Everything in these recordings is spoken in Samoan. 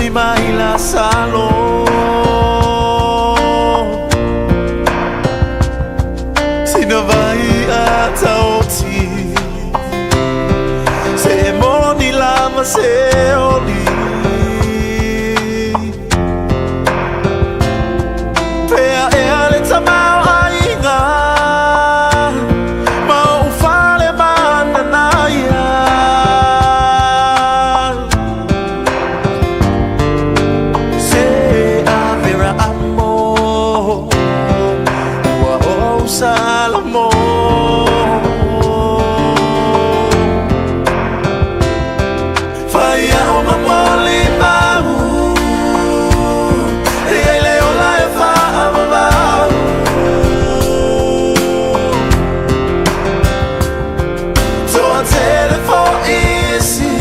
Oli mai Lasalo Sina vai a taoti Se moni lava se oli Pea ea le tamaoaiga Ma ou fale mananaia Se avera amo Ua ou Salamo Fai ao ma molimau E ai le ola e faavavau Toatele fo'i isi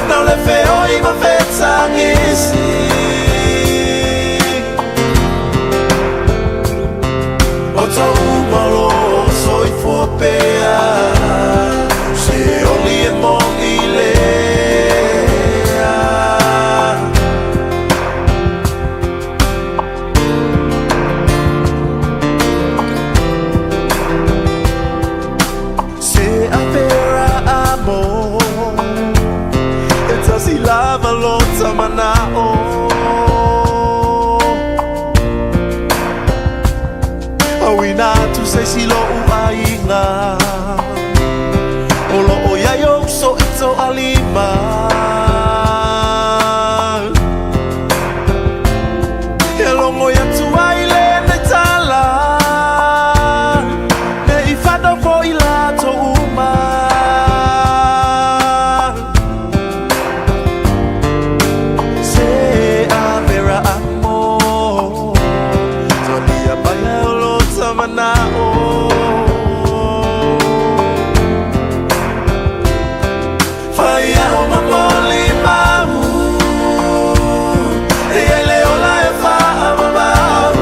Nau le feoi ma fetagisi O tou malo soifua pea Se oli e moni lea Se afera amo E tasi lava lota mana'o Auina atu se isi lo'u aiga O lo'o i ai ou uso i to'alima E logoi atu ai lenei tala Ne i whanau fo'i latou uma Se avera amo Talia mai o lota mana'o Fai ao ma molimau E ai le ola e faavavau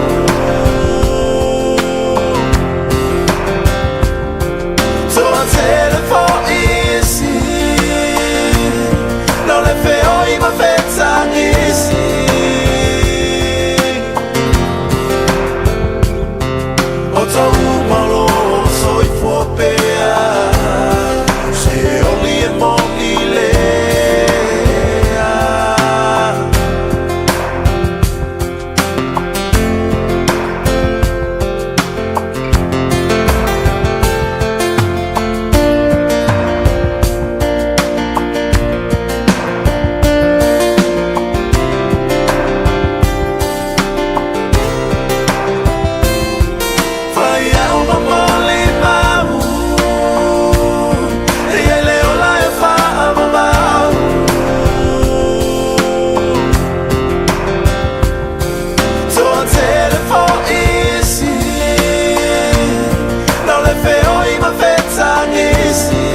Toatele fo'i isi Nau le feoi ma fetagisi O tou malo soifua pea Se oli e moni lea Fai ao ma molimau E ai le ola e faavavau Toatele fo'i isi Nau le feoi ma fetagisi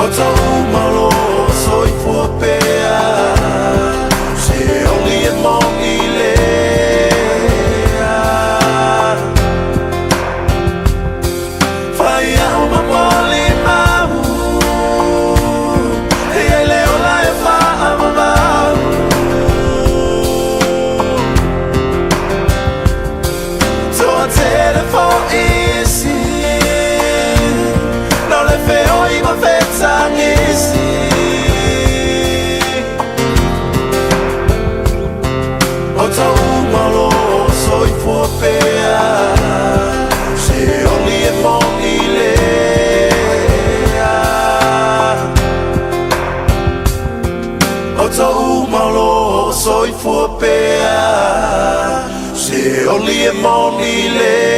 O tou malo soifua pea Se oli e moni lea Fai ao ma molimau E ai le ola e faavavau Toatele fo'i isi Nau le feoi ma fetagisi O tou malo soifua pea Se oli e moni lea O tou malo soifua pea Se oli e moni lea.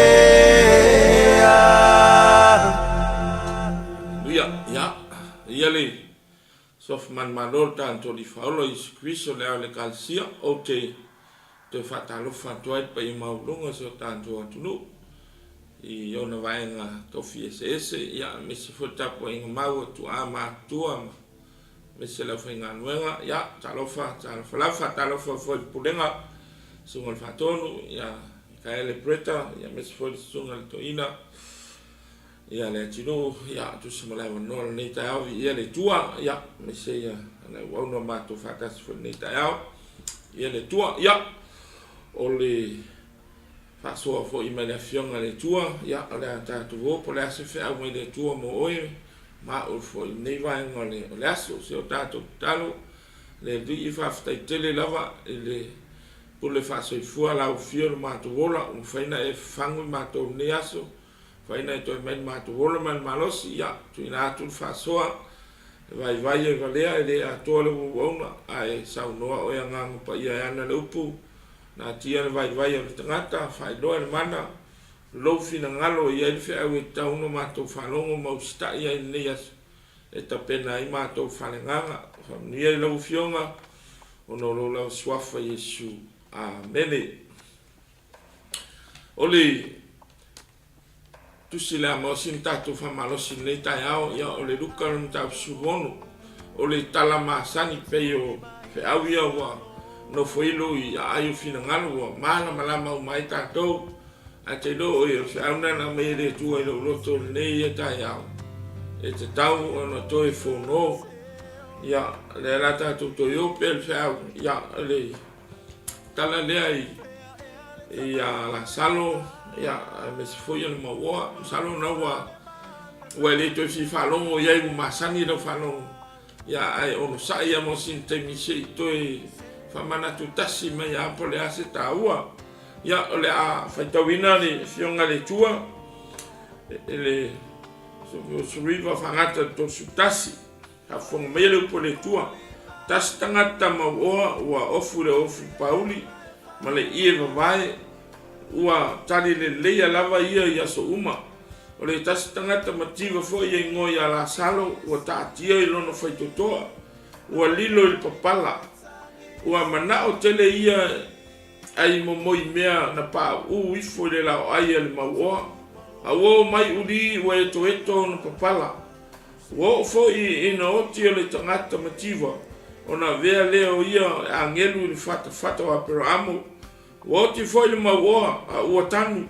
Aleluia! Ia, ia le Sof manumalo le tatou Alii Faaola Iesu Keriso le Ao o le Ekalesia, ou te toe faatalofa atu ai i le paia maualuga o si o tatou atunuu i ona vaega tofi eseese, ia, aemaise foi le tapuaiga mau a tuaa ma atua ma aemaise le aufaigaluega. Ia, talofa, talofa lava, faatalofa foi i le Pulega, Susuga i le Faatonu, ia, Mikaele Bretta, ia, aemaise foi le Susuga i le Toeaina. Ia le atunuu, ia, tusa ma le avanoa lenei taeao, viia le Atua, ia, aemaise ia le auauna matou faatasi foi lenei taeao, viia le Atua. Ia, o le faasoa foi mai le Afioga a le Atua, ia, o le a tatou o, po o le a se feau mai le Atua mo oe ma au foi i lenei vaega o le, o le aso. Se o tatou tatalo, le Alii, faafetai tele lava i le pule faasoifua lau Afio lo matou ola, ua mafai ona e fafagu i matou i lenei aso, Fai na e toe mai le matou ola ma le malosi, ia, tuuina atu le faasoa, e vaivai e valea, e le atoa le auauauna, ae saunoa oe Agaga Paia e ana le upu, natia le vaivai o le tagata, faailoa e le mana lou finagalo e i ai le feau e tatau ona matou faalogo ma usitai ai i lenei aso, e tapena ai matou faleagaga. Faamanuia i lau Afioga, ona o lou lava Suafa Iesu. Amene. O le tusi le a maosi na tatou faamalosi i lenei taeao, ia o le Luka lona mataupu 16. O le tala masani pei o feau ia ua nofoilo i aai o finagalo ua malamalama uma ai tatou. Ae te iloa o le feau lena na aumai e le Atua i lou loto i lenei taeao, e tatau ona toe fono. Ia, lea la tatou toe o pea le feau, ia, le tala lea i ia Lasalo, ia, aemaise foi o le mauoa. Masalo na ua ua e le toe fia faalogo i ai ua masani lau faalogo, ia, ae onosai lava mo sina taimi se i toe faamanatu tasi mai lava po o le a se taua. Ia, o le a faitauina le Afioga a le Atua i le 19 faagata i le 31. Faafofoga maia le upu a le Atua. Tasi tagata mauoa ua ofu i le ofu pauli ma le ie vavae, ua tali leleia lava ia i aso uma. O le tasi tagata mativa foi e igoa ia Lasalo ua taatia i lona faitotoa, ua lilo i le papala. Ua manao tele ia ai momoi mea na pauu ifo i le laoai a le mauoa, a ua oo mai uli ua etoeto ona papala. Ua oo foi ina oti o le tagata mativa, ona avea lea o ia e agelu i le fatafata o Aperaamo. Ua oti foi le mauoa, a ua tanu,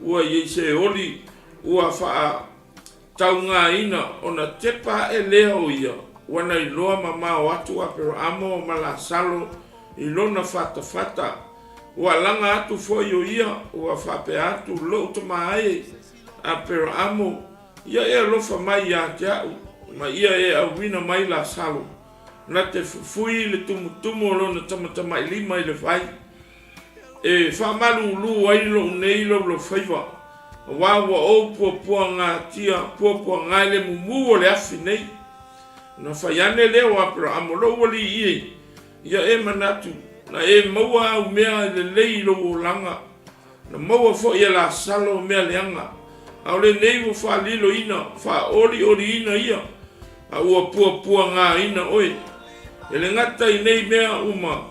ua i ai se oli ua faataugaina, ona tepa ae lea o ia, ua na iloa mamao atu Aperaamo ma Lasalo i lona fatafata. Ua laga atu foi o ia, ua faapea atu, Lou tama e, Aperaamo, Ia e alofa mai ia te a'u, ma ia e auina mai Lasalo, na te fufui i le tumutumu o lona tamatamailima i le vai, e faamalūlū ai lo'u nei laulaufaiva, auā ua ou puapuagatia, puapuaga i le mumū o le afi nei. Ona fai ane lea o Aperaamo, Lou alii e, ia e manatu, na e maua au mea lelei i lou olaga, Na maua foi e Lasalo mea leaga, a o lenei ua faaliloina, faaolioliina ia, a ua puapuagaina oe. E le gata i nei mea uma,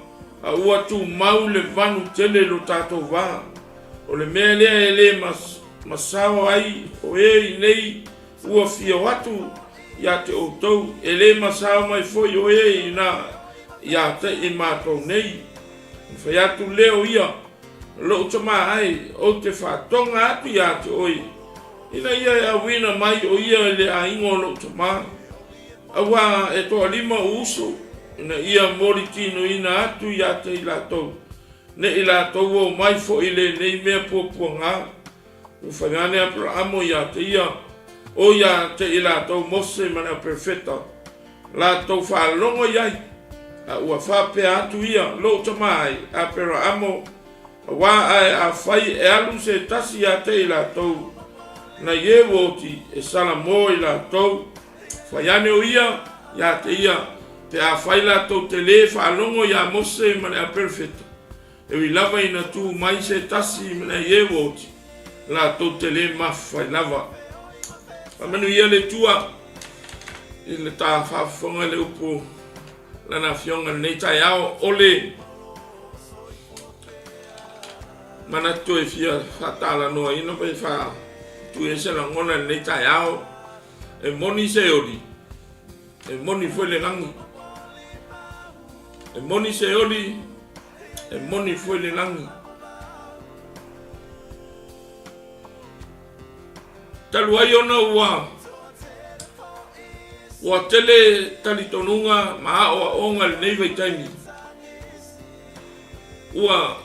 a ua tumau le vanu tele i lo tatou va. O le mea lea e le masao ai o e i nei ua fia o atu ia te outou, e le masao mai foi o e i na ia te i matou nei. Ona fai atu lea o ia, Lou tama ai, ou te faatoga atu ia te oe, ina ia e auina mai o ia i le aiga o lou tama, auā e toalima ou uso, ina ia molitinoina atu ia te i latou, ne i latou o mai foi i lenei mea puapuaga. Ua fai ane Aperaamo ia te ia, o ia te i latou Mose ma le Perofeta, latou faalogo i ai, a ua faapea atu ia, Lou tama ai, Aperaamo, auā ae afai e alu se tasi ia te i latou, na ie ua oti e salamo i latou. Fai ane o ia ia te ia, pe afai latou te lē faalogo iā Mose ma le Aperofeta, E ui lava ina tu mai se tasi ma le Iewoti, latou te le mafai lava. Faamanuia le Atua i le ta faafofoga i le upu Lana Afioga i lenei taeao. O le manatu e fia faatalanoaina pe faatui ai se lagona i lenei taeao, e moni se oli, e moni foi le lagi. E moni se oli, e moni foi le lagi. Talu ai ona ua ua tele talitonuga ma aoaoga i lenei vaitaimi, ua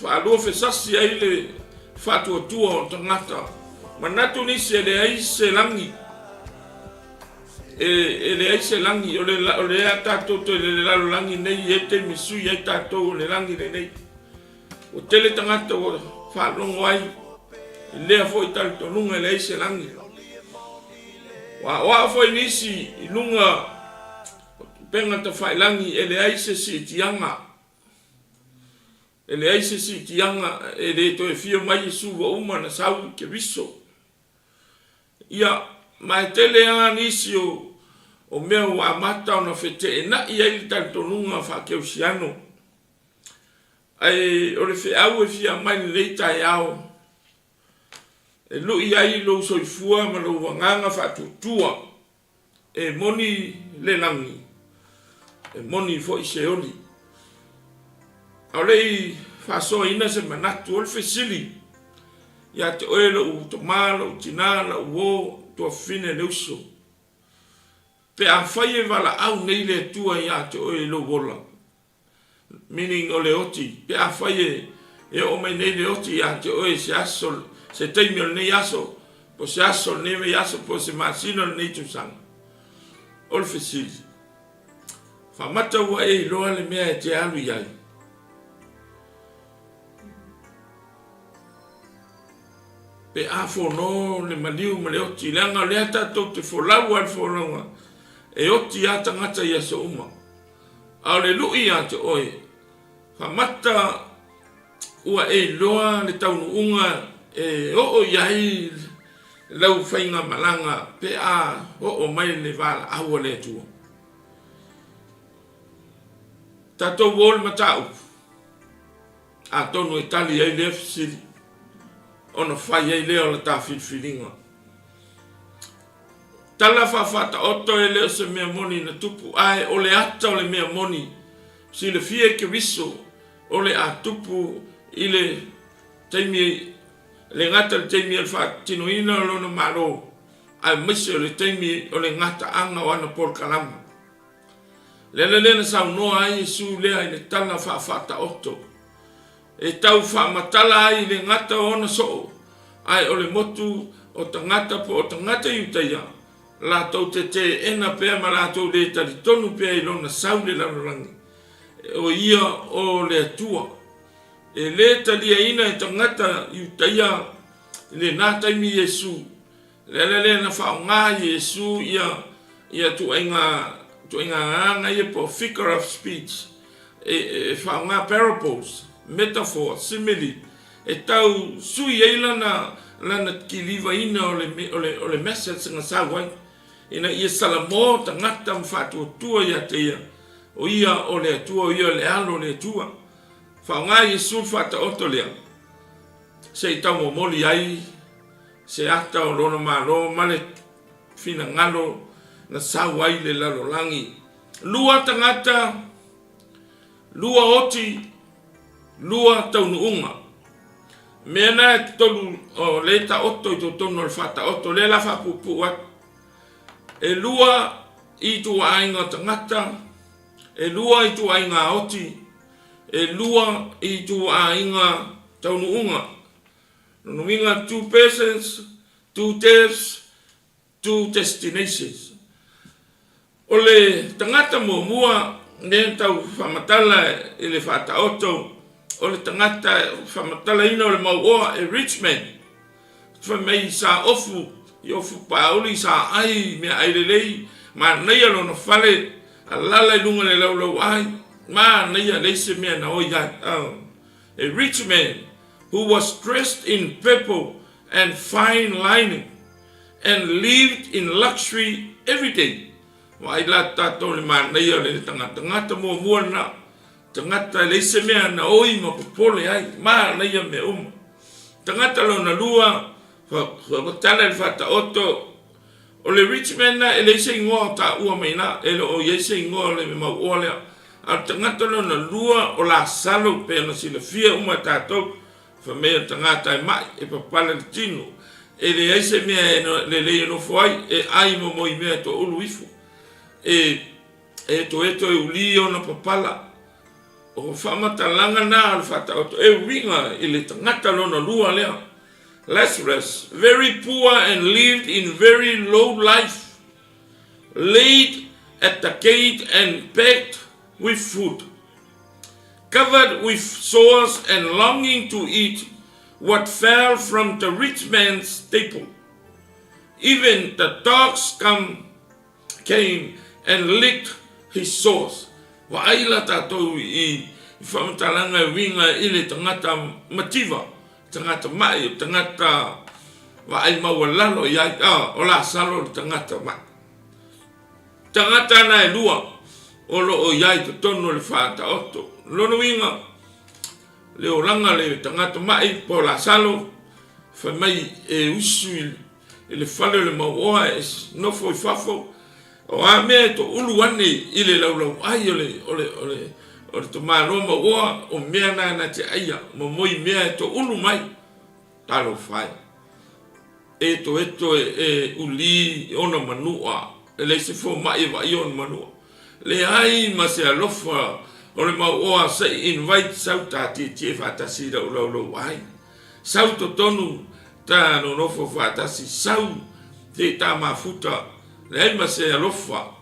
faaluafesasi ai le faatuatua o tagata. Manatu nisi e leai se lagi, e leai se lagi, o lea tatou te i le lalolagi nei, e i ai taimi e sui ai tatou o le lagi lenei. Ua tele tagata ua faalogo ai i lea foi talitonuga e leai se lagi. Ua aoao foi nisi i luga o upega tafailagi e leai se siitiaga, e leai se siitiaga e le toe fia mai Iesu ua uma ona sau i Keriso. Ia, ma e tele lava nisi o o mea ua amata ona feteenai ai le talitonuga faakerisiano. Ae o le feau e fia aumai i lenei taeao, e lui ai lou soifua ma lou agaga faatuatua, e moni le lagi, e moni foi Seoli. A o le i faasoaina se manatu, o le fesili ia te oe lou tama, lou tina, lau uo, tuafafine le uso, pe afai e valaau nei le Atua ia te oe i lou ola, Meaning o le oti, pe afai e oo mai nei le oti ia te oe i se aso, se taimi o lenei aso, po o se aso o lenei vaiaso, po o se masina o lenei tausaga. O le fesili, faamata ua e iloa le mea e te alu i ai? Pe a fono le maliu ma le oti, leaga o lea tatou te folau lava i le folauga, e oti lava tagata i aso uma. A o le lui ia te oe, faamata ua e iloa le taunuuga e oo i ai lau faigamalaga pe a oo mai le valaau a le Atua. Tatou o le mataupu, atonu e tali ai lea fesili, ona fai ai lea o la ta filifiliga. Tala faafaataoto e le o se mea moni na tupu, ae o le ata o le mea moni, silafia e Keriso o le a tupu i le taimi, e le gata i le taimi o le faatinoina o Lona Malo, aemaise o le taimi o le gataaga o ana polokalama. Le ala lea na saunoa ai Iesu lea i le tala faafaataoto, e tau faamatala ai le gata o ona soo, ae o le motu o tagata po o tagata Iutaia, latou te teena pea ma latou le talitonu pea i lona sau i le lalolagi, o ia o le Atua. E le taliaina e tagata Iutaia i lena taimi Iesu. O le ala lea na faaaoga ai e Iesu ia ia ituaiga ituaiga agaga ia po o figure of speech e e faaaoga parables, metaphor, simile e tau sui ai lana lana kilivaina o le o le o le message na sau ai ina ia salamo tagata ma faatuatua ia te ia o ia o le Atua o ia o le Alo o le Atua. Faaaoga e Iesu le faataoto lea se i taumomoli ai se ata o lona Malo ma le finagalo na sau ai le lalolagi. Lua tagata, lua oti, lua taunuuga. Mea na e tolu o le taoto i totonu o le faataoto, lea la faapuupuu atu. E lua ituaiga o tagata, e lua ituaiga oti, e lua ituaiga taunuuga. Lona uiga, two persons, two deaths, two destinations. O le tagata muamua lea na tau faamatala i le faataoto, o le tagata faamatalaina o le mauoa, a rich man. Fai mai sa ofu, i ofu paauli, sa ai meaai lelei, manaia lona fale, alala i luga i le laulauai, manaia, leai se mea na oi ai. Oh. A rich man who was dressed in purple and fine linen and lived in luxury every day. Vaai la tatou le manaia o le tagata, tagata muamua lena, tagata e leai se mea na oi ma popole ai, manaia mea uma. Tagata lona lua, tala i le faataoto, O le rich man lena e leai se igoa o taua mai ina, e le o i ai se igoa o le mauoa lea. A o le tagata lona lua o Lasalo pei ona silafia uma e tatou, fai mai o le tagata e mai, e papala le tino. E leai se mea e lelei e nofo ai, e ai momoi mea e toulu ifo. E etoeto e uli ona papala. O faamatalaga na o le faataoto e uiga i le tagata lona lua lea. Lazarus, very poor and lived in very low life, laid at the gate and begged with food, covered with sores and longing to eat what fell from the rich man's table. Even the dogs come came and licked his sores. Vaai la tatou i whaamatalaga e uiga i le tagata mativa, tagata ma'i, tagata vaai maualalo i ai, a, o Lasalo le tagata ma'i. Tagata na e lua o loo i ai totonu o le faataoto. Lona uiga, le olaga le tagata ma'i po o Lasalo, fai mai e usu i le fale o le mauoa e nofo i fafo, o a mea e toulu ane i le laulauai o le, o le, o le, o le tamaloa mauoa, o mea na na te aia, momoi mea e toulu mai, talofa e. Etoeto e uli ona manua, e leai se fomai e vaaia ona manua. Leai ma se alofa o le mauoa se i invite sau ta tietie faatasi i lau laulauai. Sau totonu ta nonofo faatasi, sau se i ta mafuta, leai ma se alofa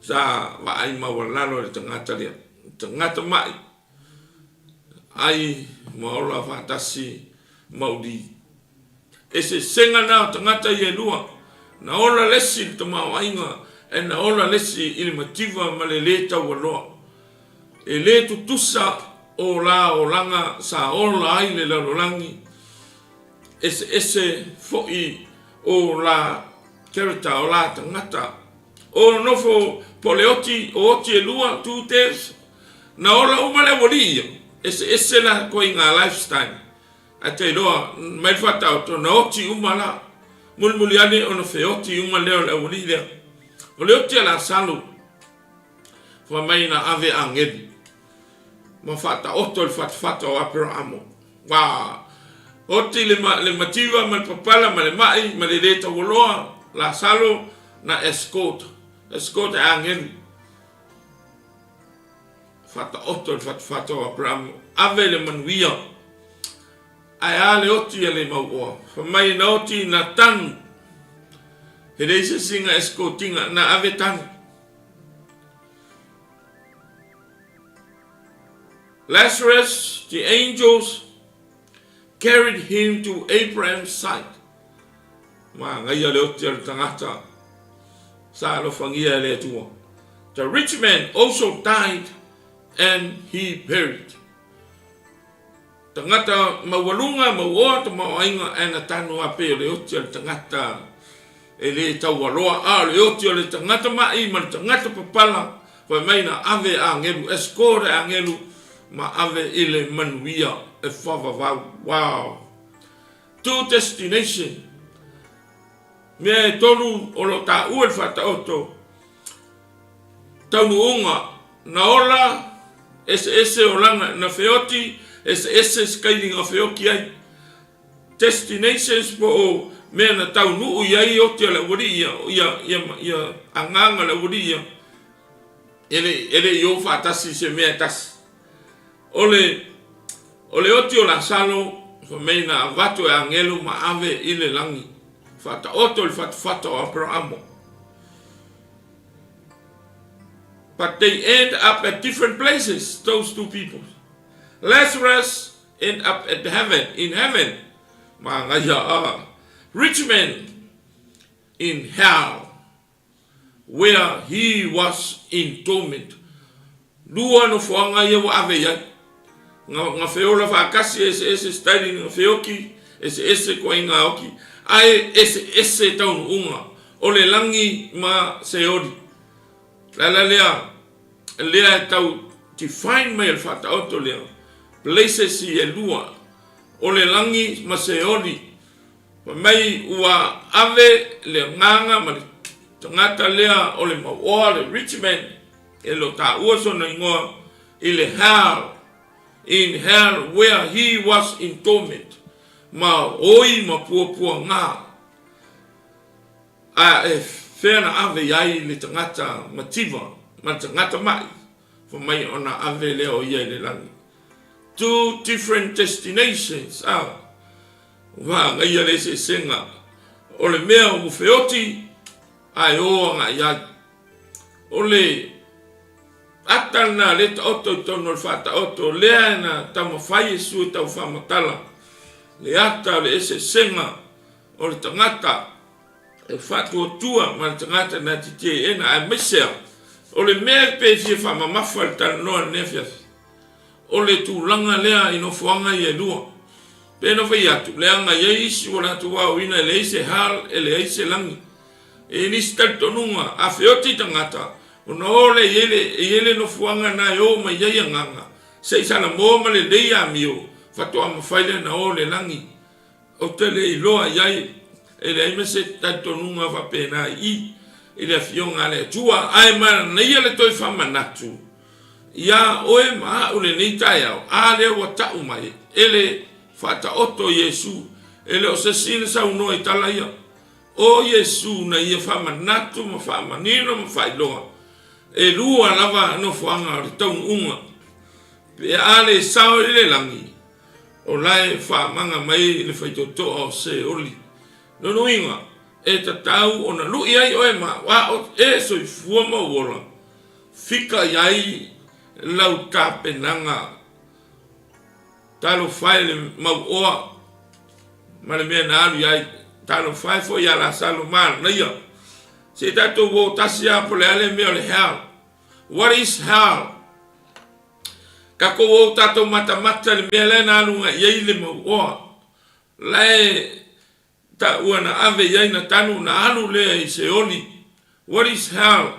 sa vaai maualalo e le tagata lea. Tagata mai, ai ma ola faatasi ma uli. Eseesega na o tagata ia e lua, na ola le isi i le tamaoaiga ae na ola le isi i le mativa ma le lē taualoa. E lē tutusa o la olaga sa ola ai le lalolagi, eseese foʻi o la character o la tagata. O nofo po o le oti, o oti e lua, two deaths, na ola uma le aualii ia, eseese la koiga lifestyle. Ae te iloa mai le faataoto na oti uma la. Mulimuli ane ona feoti uma lea o le aualii lea. O le oti a Lasalo, fai mai na ave agelu ma faataoto i le fatafata o Aperaamo. Ua oti le, le mativa ma le papala ma le mai ma le lē taualoa, Lasalo na escort, escort e agelu. Faataoto i le fatafata o Aperamo, ave le manuia. Ae a le oti a le mauoa? Fai mai na oti na tanu. He leai se isi na escortinga, na ave tanu. Lazarus, the angels carried him to Abraham's side. Manaia le oti a le tagata sa alofagia e le Atua. The rich man also died and he buried. Tagata maualuga, mauoa, tamaoaiga ae na tanu a pei o le oti a le tagata e le taualoa, a o le oti o le tagata ma'i ma le tagata papala, fai mai na ave agelu, escort e agelu ma ave i le manuia e whavavau. Wow! Two destination. Mea e tolu o lo taua i le faataoto, taunuuga, na ola, eseese olaga, na feoti, eseese sikailiga feoki ai. Destinations po o mea na taunuu i ai oti a le aualii ia, ia, ia, ia agaga o le aualii ia, e le, e le i o faatasi i se mea e tasi. O le, o le oti o Lasalo, fai mai na avatu e agelu ma ave i le lagi, faataoto i le fatafata o Aperaamo. But they end up at different places, those two people. Lazarus end up at heaven, in heaven. Magaia a. Rich man in hell, where he was in torment. Lua nofoaga ia ua ave i ai. Nga, nga feola faatasi eseese style nga feoki, eseese koaiga oki, ae eseese taunuuga o le lagi ma Seoli. Le ala lea, lea e tau define mai e le Faataoto lea, places e lua, o le lagi ma Seoli. Fai mai ua ave le agaga ma le tagata lea o le mauoa, le rich man, e le o taua sona igoa, i le hell, in hell where he was in torment. ma oi ma puapuaga. A e fea na ave i ai le tagata mativa ma le tagata maʻi? Fai mai ona ave lea o ia i le lagi. Two different destinations, a ua agaia le eseesega o le mea ua feoti ae o agai ai. O le ata lena lea taoto i totonu o le faataoto, lea na taumafai Iesu e tau faamatala le ata o le eseesega o le tagata e faatuatua ma le tagata na te teena, aemaise a o le mea pe fia faamamafa le talanoa i lenei afiafi, o le tulaga lea i nofoaga ia e lua. Pe na fai atu, leaga e i ai isi ua latou aoina e leai se hal, e leai se lagi. E i ai nisi talitonuga, a feoti tagata, ona o lea e i ai le nofoaga na e o mai ai agaga, se i salamo ma lelei amio, faatoa mafai lea ona o le lagi. Ou te le iloa i ai, e leai ma se talitonuga faapena i i, i le Afioga a le Atua, ae manaia le toe faamanatu iā oe ma a'u lenei taeao, a lea ua ta'u mai e le Faataoto Iesu, e le o se isi na saunoa i tala ia. O Iesu na ia faamanatu ma faamanino ma faailoa, e lua lava nofoaga o le taunuuga, pe a le sao i le lagi, O la e faamaga mai le faitotoa o Seoli. Lona uiga, e tatau ona lu'i ai oe ma a'o e soifua ma ou ola, fika i ai lau tapenaga. Talofa e le mauoa ma le mea na alu i ai. Talofa e foi ia Lasalo manaia. Se i tatou o tasi lava po o le a le mea o le hell. What is hell? Tatou o tatou matamata i le mea lea na alu i ai le mauoa. La e taua na ave i ai na tanu na alu lea i Seoli. What is hell?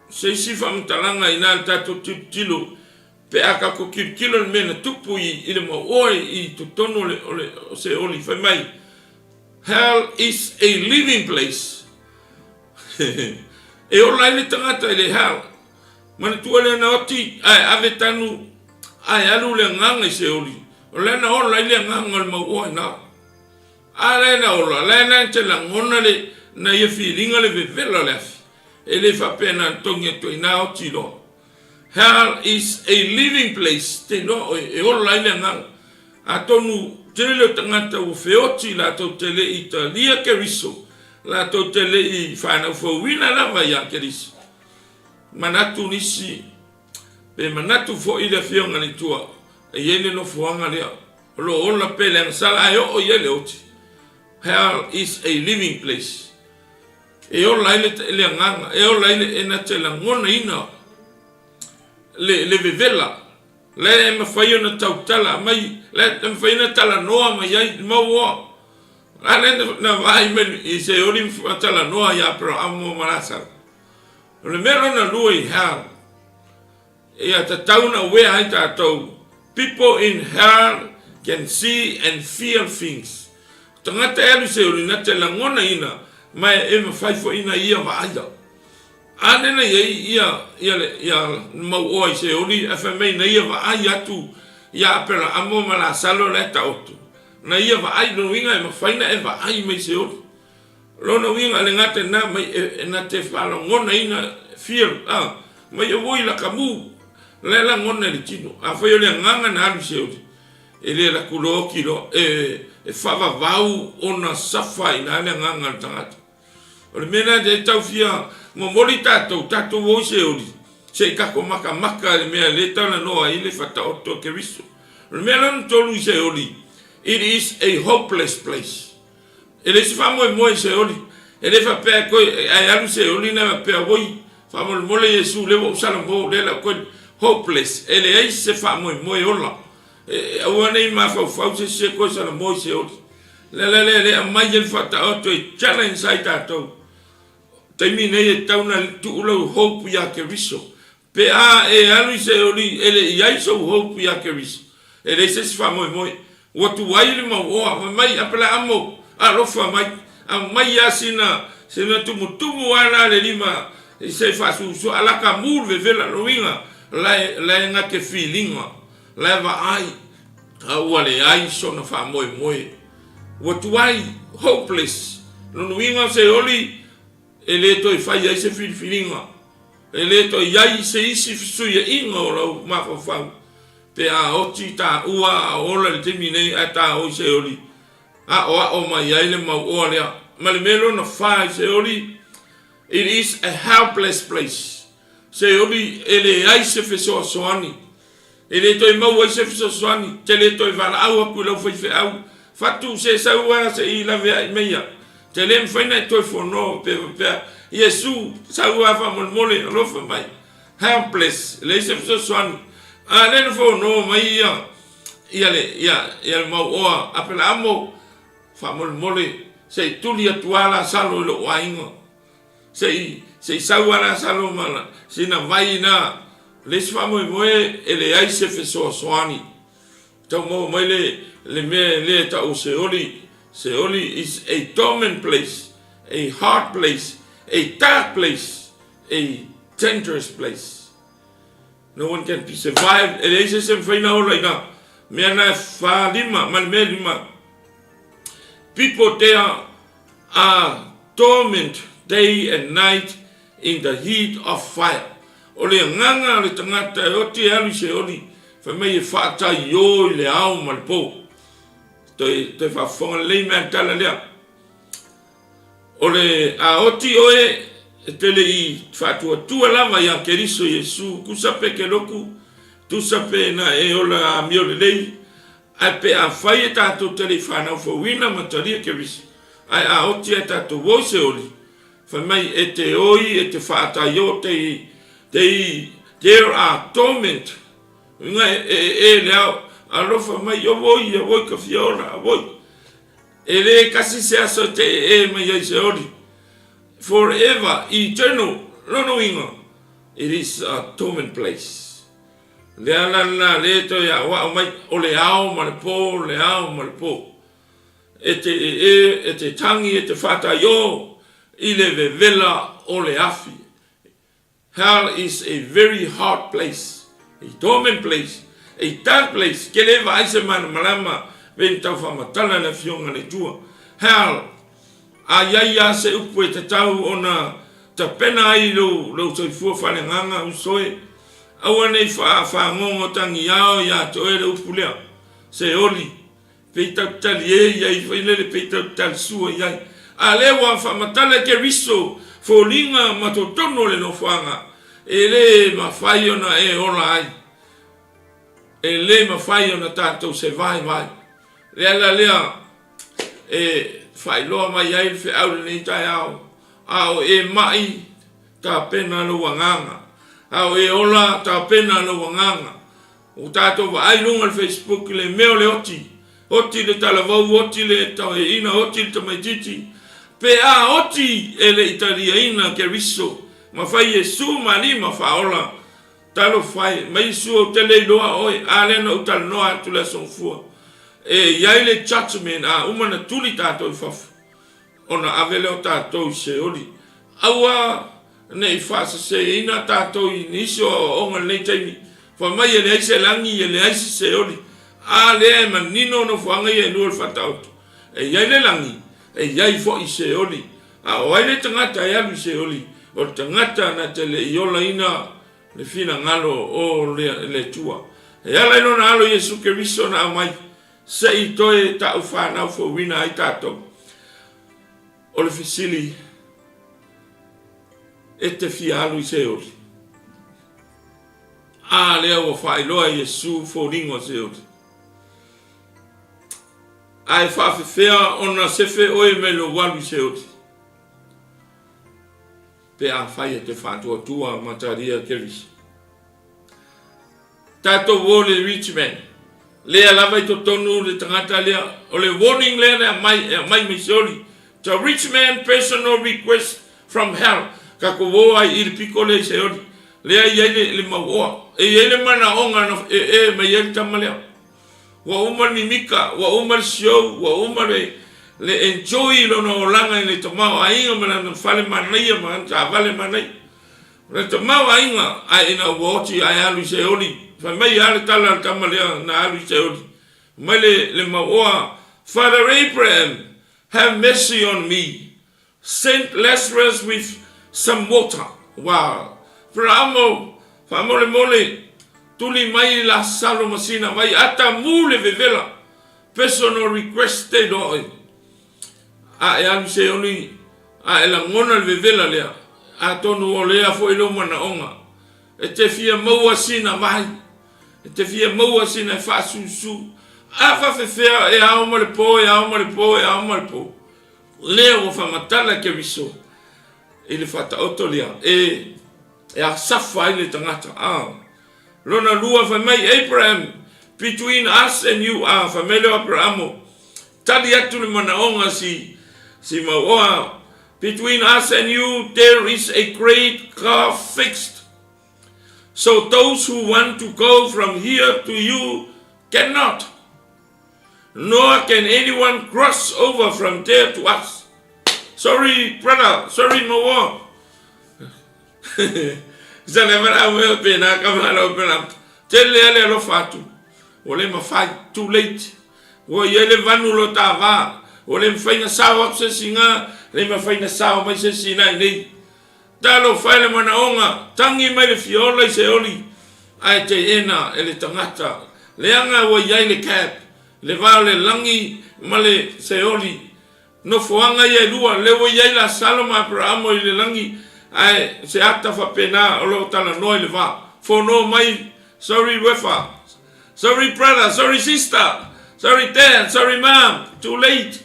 Se isi faamatalaga ina le tatou tilotilo pe a tatou tilotilo i le mea na tupu i le mauoa i totonu o le Seoli. Fai mai, Hell is a living place. E ola ai le tagata i le hell. Manatua lea na oti ae ave tanu ae alu le agaga i Seoli. O lea na ola ai le agaga o le mauoa ina. A lea na ola, lea na te lagona le na ia filiga le vevela o le afi. E le faapea na togi atu ai na oti loa. Hell is a living place, te iloa oe e ola ai le agaga. Atonu tele o tagata ua feoti latou te le i talia Keriso, latou te le i whānaufauina lava ia Keriso. Manatu nisi, pe manatu foi le Afioga i le Atua, e i ai le nofoaga lea, o lo o ola pea le agasala ae oo i ai le oti. Hell is a living place. E ola ai le agaga, e ola ai le, e na te lagonaina le, le vevela. Lea e mafai ona tautala mai, lea e mafai ona talanoa mai ai, mauoa. A lea na vaai mai i Seoli ma talanoa ia Aperahama ma Lasaro. O le mea lona lua i hell, ia tatau ona aware ai tatou, people in hell can see and feel things. O tagata e alu i Seoli na te lagonaina ma e mafai foi na ia vaaia. A lea na i ai ia, ia le, ia mauoa i Seoli, ae fai mai na ia vaai atu ia Aperaamo ma Lasalo la e taoto, na ia vaai, lona uiga e mafai na e vaai mai Seoli. Lona uiga le gata na mai e, na te faalagonaina, feel, a, mai e oi lakamu, la e lagona i le tino. Afai o le agaga na alu i Seoli, e le laku loa oki loa, e, e faavavau ona safa i na le agaga o le tagata. O le mea lena e tau fia momoli tatou, tatou o i Seoli, se i tatou matamata i le mea lea e talanoa ai le Faataoto a Keriso. O le mea lona tolu i Seoli, it is a hopeless place. E leai se faamoemoe i Seoli. E le faapea e toe, ae alu i Seoli na faapea, oi, faamolemole Iesu, lea ua ou salamo, lea la ou toe, hopeless. E leai se faamoemoe ola. E, aua ne i mafaufau se isi e toe salamo i Seoli. Le la lea le aumai ai le Faataoto e challenge ai tatou. Taimi nei e tatau ona tuu lau hope ia Keriso. Pe a e alu i Seoli e le i ai sou hope ia Keriso, e leai se isi faamoemoe. Ua tuai le mauoa, fai mai Apelaamo, alofa mai, aumai lava sina, sina tumutumu lava la le lima se i faasuasua, alaka mu le vevela, lona uiga, la e, la e gate filiga, la e vaai. A ua leai sona faamoemoe. Ua tuai, hopeless, lona uiga o Seoli e le toe fai ai se filifiliga, e le toe i ai se isi fesuiaiga o lau mafaufau pe a oti taua a o ola i le taimi nei ae taoi Seoli aoao mai ai le mauoa lea. Ma le mea lona fa i Seoli, it is a helpless place. Seoli e leai se fesoasoani. E le toe maua ai se fesoasoani, te le toe valaau atu i lau faifeau, Fatu, se sau a se i laveai mai ia. Te le mafai na e toe fono pe faapea, Iesu, sau a faamolemole, alofa mai. Helpless, e leai se fesoasoani. A lea na fono mai ia, ia le, ia, ia le mauoa Apelaamo, faamolemole, se i tuli atu a Lasalo i lou aiga. Se i, se i sau a Lasalo ma sina vai ina, le isi faamoemoe e leai se fesoasoani. Tau maua mai le, le mea lea e tau o Seoli. Seoli is a dormant place, a hard place, a dark place, a dangerous place. No one can be survived. E leai se isi e mafai ona ola i na mea na e wha lima, ma le mea lima. People there are torment day and night in the heat of fire. O le agaga o le tagata e oti e alu i Seoli, fai mai e faataiō i le ao ma le pō. Toe, toe faafofoga lelei mea le tala lea. O le a oti oe e te le i faatuatua lava iā Keriso Iesu, tusa pe keloku, tusa pe na e ola amio lelei, ae pe afai e tatou te le i fanau fouina ma talia Keriso, ae a oti ae tatou o i Seoli, fai mai e te oi e te faataiō te te there are torment, uiga e e e le ao, alofa mai, auoi, auoi ka fia ola, auoi. E le kasi se aso e te ee mai ai Seoli. For ever, eternal, lona uiga, it is a torment place. Le ala lena le toe aoao mai, o le ao ma le po, le ao ma le po. E te ee, e te tangi, e te whātaiō i le vevela o le afi. Hell is a very hot place, a dormant place, a dark place, ke le vaai se malamalama pei na tau faamatala le Afioga a le Atua. Hell, a iai a se upu e tatau ona tapena ai lou, lou soifua faaleagaga, uso e, aua nei faagogo tagiao ia te oe le upu lea, Seoli, Pei tau tali e iai foi lele pei tau tali sua iai. A lea ua faamatala e Keriso foliga ma totonu o le nofoaga e le mafai ona e ola ai. E le mafai ona tatou survive ai. Le ala lea e faailoa mai ai le feau lenei taeao, a o e mai, tapena lou agaga. A o e ola, tapena lou agaga. Ua tatou vaai i luga o le Facebook le mea o le oti, oti le talavou, oti le toeaina, oti le tamaitiiti. Pe a oti e le i taliaina Keriso ma fai Iesu ma Alii ma Faaola, talofa e, mai Iesu ou te le iloa oe, a lea na ou talanoa atu le Aso Gafua. E i ai le judgement a uma na tuli tatou i fafo, ona ave lea o tatou i Seoli. Aua Ne i faaseseina tatou i nisi o aoaoga i lenei taimi, fai mai e leai se lagi, e leai se Seoli. A lea e manino nofoaga ia e lua o le Faataoto. E i ai le lagi, e i ai foi Seoli. A o ai le tagata e alu i Seoli? O le tagata na te le i olaina le finagalo o le Atua. E ala i Lona Alo Iesu Keriso na aumai, se i toe taufanau fouina ai tatou. O le fesili, E te fia alu i Seoli? A lea ua faailoa e Iesu foliga o Seoli. A e faafefea ona sefe oe mai lou alu i Seoli? Pe afai e te faatuatua ma talia Keriso. Tatou o le rich man. Lea lava i totonu le tagata lea. O le warning lea na aumai, e aumai mai Seoli. The rich man personal request from hell. Tatou o ai i le pito lea i Seoli. Lea e i ai le, le mauoa. E i ai le manaoga na e, e mai ai le tama lea. Ua uma le mimika, ua uma le show, ua uma le, le enjoy i lona olaga i le tamaoaiga ma lana fale manaia ma lana taavale manaia. O le tamaoaiga, ae ina ua oti ae alu i Seoli. Fai mai a le tala a le tama lea na alu i Seoli. Mai le, le mauoa, Father Abraham, have mercy on me. Send Lazarus with some water. Wow. Aperahamo, faamolemole, tuli mai Lasalo ma sina vai, ata mu le vevela. Personal request te iloa oe. A e alu seoli, a e lagona le vevela lea, atonu o lea foi lou manaoga. E te fia maua sina vai. E te fia maua sina e faasusu. A faafefea e ao ma le po, e ao ma le po, e ao ma le po. Lea ua faamatala Keriso i le faataoto lea e e asafa ai le tagata. A. Lona lua, fai mai Abraham, between us and you, a, fai mai lea o Aperahamo, tali atu le manaoga si, si mauoa, between us and you there is a great gulf fixed, so those who want to go from here to you cannot. Nor can anyone cross over from there to us. Sorry, brother. Sorry, Mawa. Sa le mala mo pe na ka mala pe na. Tele ale alofa atu. Ua le mafai, too late. Ua i ai le vanu lo ta va. Ua le mafai na sao atu se isi nga, le mafai na sao mai se isi na i nei. Talofa e le manaoga, tangi mai le fia ola i se oli, ae teena e le tagata. Leaga ua i ai le gap, le va o le lagi ma le Seoli. Nofoaga ia e lua, lea ua i ai Lasalo ma Aperahamo i le lagi, ae se ata faapena o lo o talanoa i le va. Fono mai, sorry Wefa, sorry brother, sorry sister, sorry dad, sorry mom, too late,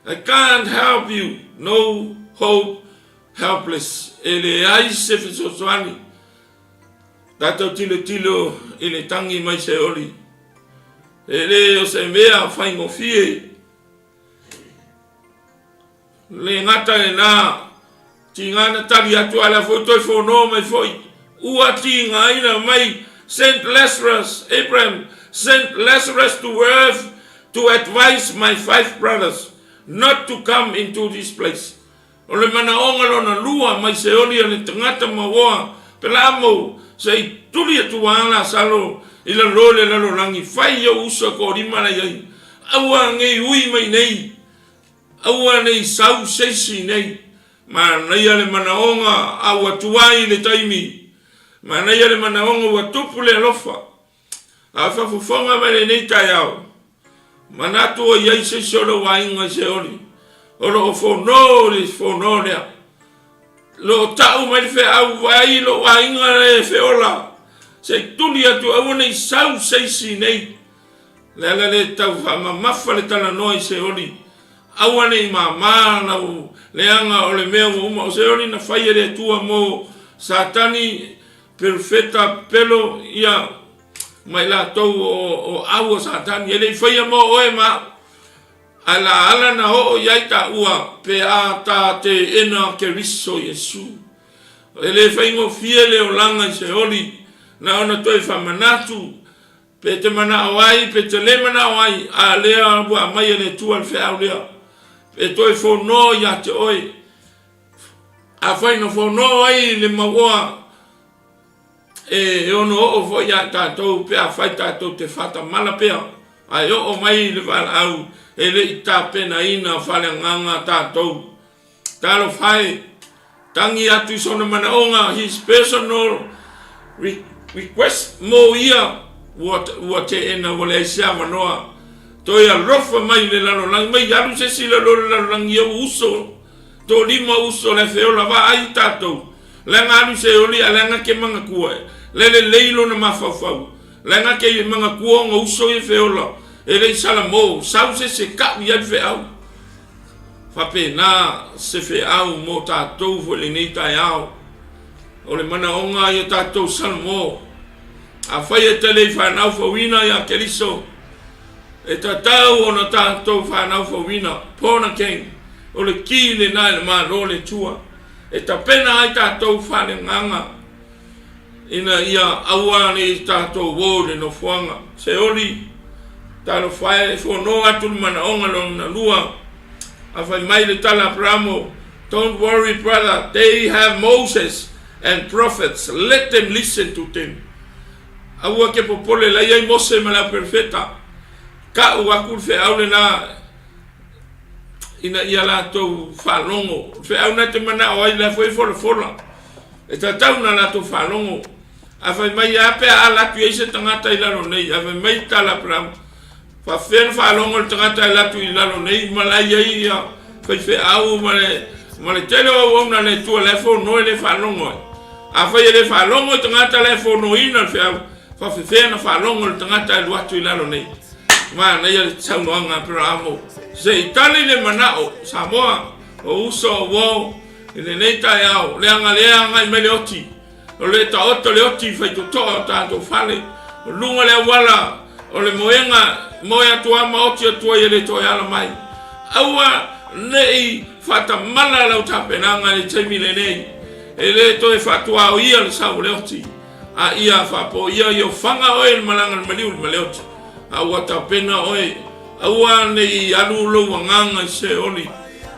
I can't help you, no hope Helpless, e leai se fesoasoani. Tatou tilotilo i le tangi mai Seoli. E le o se mea faigofie. Le gata lena, tiga na tali atu a lea foi toe fono mai foi. Ua tigaina mai Sent Lazarus, Abraham sent Lazarus to earth to advise my five brothers not to come into this place. O le manaoga lona lua mai Seoli a le tagata mauoa pelamo se i tuli atu a Lasalo i lalo le lalolagi fai i ou uso e kolima la iai aua nei ui mai nei aua nei sau seisi nei manaia le manaoga a ua tuai le taimi manaia le manaoga ua tupu le alofa A fafofoga mai lenei taeao, manatu o i ai se isi o lou aiga i Seoli, o lo o fono le fono lea. Lo o tau mai le feau, vaai lou aiga le feola, se i tuli atu aua ne i sau se isi nei. Le ala le tau faamamafa le talanoa i Seoli, aua ne i māmā lau leaga o le mea ua uma o Seoli na fai e le Atua mo Satani Perofeta pelo ia ma i latou o au o Satani, e le i faia mo oe ma au. Ae la ala na oo i ai taua pe a ta teena Keriso Iesu. E le faigofie le olaga i Seoli, na ona toe faamanatu, pe te manao ai, pe te le manao ai, a lea ua aumai e le Atua le feau lea, e toe fono ia te oe. Afai na fono ai le mauoa, e ono oo foi ia tatou pe afai tatou te faatamala pea, ae oo mai le valaau e le i tapenaina faaleagaga tatou. Talofa e, tangi atu i sona manaoga, his personal request, mo ia ua teena ua leai se avanoa. Toe alofa mai le lalolagi, mai alu se isi i lalo o le lalolagi ia ua uso. Toalima uso le feola vaai i tatou. Leaga alu se oli a leaga ke mangakua e. Le lelei lona mafaufau. Leaga ke mangakua ona uso ia feola e le i sala mo, sau se se kau i ai le feau. Faapena se feau mo tatou foi lenei taeao. O le manaoga ia tatou Salamo. Afai e te le i fanau fauina ia Keriso, E tatau ona tatou fanau fauina, born again, o le ki lena e le Malo o le Atua, e tapena ai tatou faaleagaga ina ia aua ne i tatou o i le nofoaga. Seoli, talofa e, e fono atu le manaoga lona lua, a fai mai le tala Aperamo, Don't worry brother, they have Moses and prophets, let them listen to them. Aua ke popole la i ai Mose ma le au perofeta. Tau atu le feau lena ina ia latou faalogo. O le feau lena e te manao ai, o la foi e folafola. E tatau ona latou faalogo. A fai mai, a pe a ala atu i ai se tagata i lalo nei, a fai mai tala Aperahama, faafefea ona faalogo le tagata e ala atu i lalo nei ma la e i ai ia faifeau ma le, ma le tele o auauna a le Atua la e fono e le faalogo ai. Afai e le faalogo le tagata la e fonoina le feau, faafefea ona faalogo le tagata e alu atu i lalo nei. Manaia le saunoaga a Aperahamo, se i tali le manao, Samoa, o uso o uo, i lenei taeao, leaga lea agai mai le oti. O le taoto le oti i faitotoa o tatou fale, o luga le auala o le moega, moe atu lava ma oti atu ai e le toe ala mai. Aua ne i faatamala lau tapenaga i le taimi lenei, e le toe faatuaoia le sau o le oti, a ia faapoia i ofaga oe i le malaga a le maliu i le maleoti, a ua tapena oe. Aua ne i alu lou agaga i Seoli.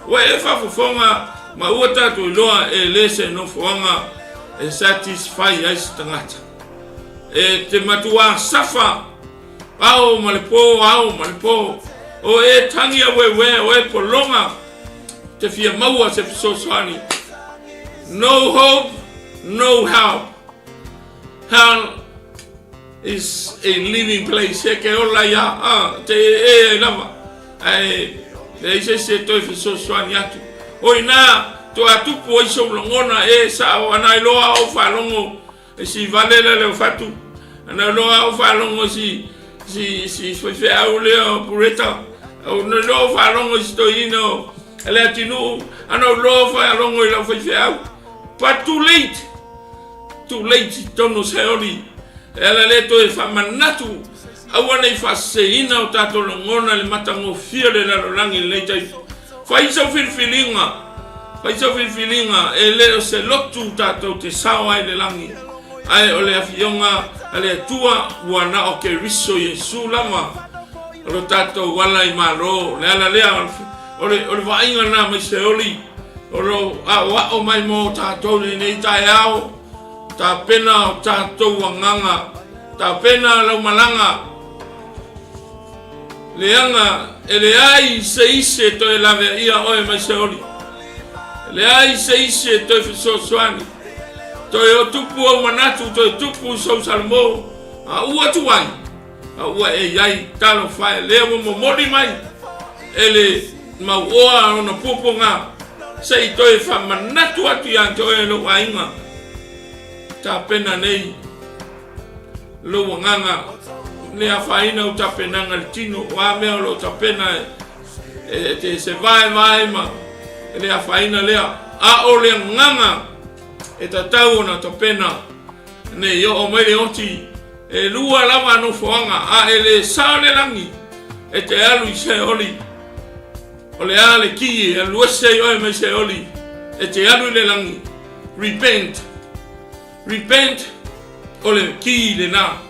Ua e faafofoga ma ua tatou iloa e le se nofoaga e satisfy ai se tagata. E te matuā safa ao ma le pō, ao ma le pō. O e tangi aueuē, o e pologa te fia maua se fesoasoani. No hope, no help. Hell is a living place, e ke ola ia, a, te e ai lava, ae leai se isi e toe fesoasoani atu. O ina, toa tupu ai sou lagona, e sao, ana iloa ou faalogo i si vale lea le o fatu, ana iloa ou faalogo i si, si, si faifeau lea o Pureta, ana iloa ou faalogo i si toeaina o Leatinuu, ana iloa ou faalogo i lau faifeau. But too late! Too late i totonu o Seoli, e ala lea toe faamanatu, aua ne i faaseseina o tatou lagona i le matagofie o le lalolagi i lenei taimi. Fai sau filifiliga, fai sau filifiliga, e le o se lotu tatou te sao ai i le lagi, ae o le Afioga a le Atua ua na o Keriso Iesu lava o lo tatou ala i Malo. O le ala lea, o le, o le vaaiga lena mai Seoli. O lo aoao mai mo tatou i lenei taeao, tapena o tatou agaga, tapena lau malaga, leaga e leai se isi e toe laveaia oe mai Seoli, e leai se isi e toe fesoasoani, toe o tupu ou manatu, toe tupu sou salamo, a ua tuai. A ua e i ai, talofa e, lea ua momoli mai e le mauoa ona puapuaga, se i toe faamanatu atu ia te oe lou aiga, tapena nei lou agaga, le afaina o tapenaga i le tino, o a mea o lo o tapena e te se vaevae ma le afaina lea, a o le agaga e tatau ona tapena ne i oo mai le oti. E lua lava nofoaga, a e le sa le lagi, e te alu i Seoli. O le a le ki e alu ese ai oe mai Seoli, e te alu i le lagi. Repent. Repent, o le ki lena.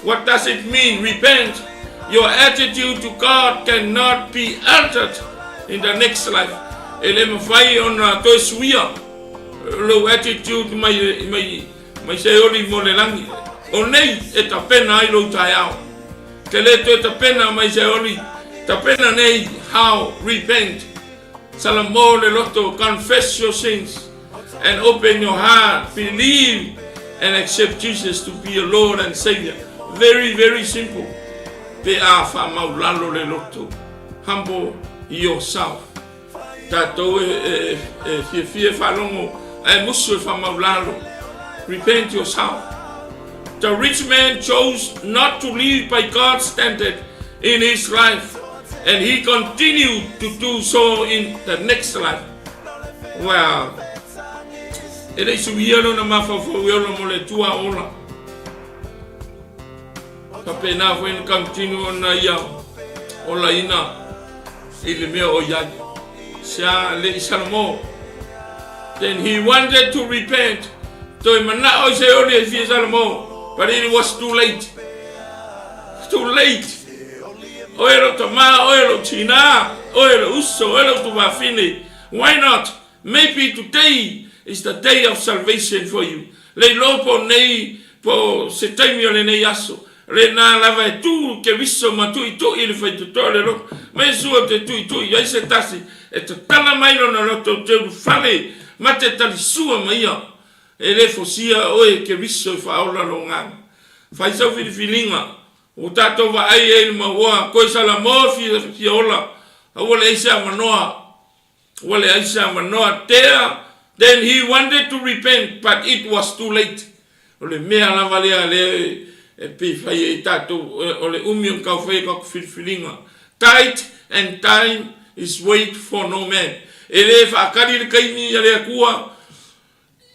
What does it mean, repent? Your attitude to God cannot be altered in the next life. E le mawhai ona toe suia lou attitude mai, mai, Mai Seoli mo le lagi. O nei e tapena ai lou taeao. Te le toe tapena mai Seoli, tapena nei, how, repent. Salamo le loto, confess your sins and open your heart, believe and accept Jesus to be your Lord and Savior. Very, very simple. Pe a whamaulalo le loto. Humble yourself. Tatou e fiafia e faalogo ae musu e faamaulalo. Repent yourself. The rich man chose not to live by God's standard in his life and he continued to do so in the next life. Well, e le i suia lona mafaufau e ola mo le Atua ola. Faapena foi na continue ona ia olaina i le mea o i ai. Sia le i Salamo. Then he wanted to repent. Toe manao i se oli e fia Salamo. But it was too late. Too late. Oe lou tama, oe lou tina, oe lou uso, oe lou tuvafine. Why not? Maybe today is the day of salvation for you. Le iloa po nei, po se taimi o lenei aso. Lena lava e tu Keriso ma tuitui i le faitotoa o le loto. Ma Iesu ou te tuitui i ai se tasi e tatala mai lona loto ou te ulufale ma te talisua ma ia. E le fosia oe Keriso e faaola lou agaga. Fai sau filifiliga ua tatou vaai ai i le mauoa koe Salamo fia ola aua leai se avanoa. Ua leai se avanoa tea Then he wanted to repent but it was too late. O le mea lava lea lea e pei fai ai tatou o le umi o tau fai tatou filifiliga. Tide and time is wait for no man. E le faatali le taimi a le Atua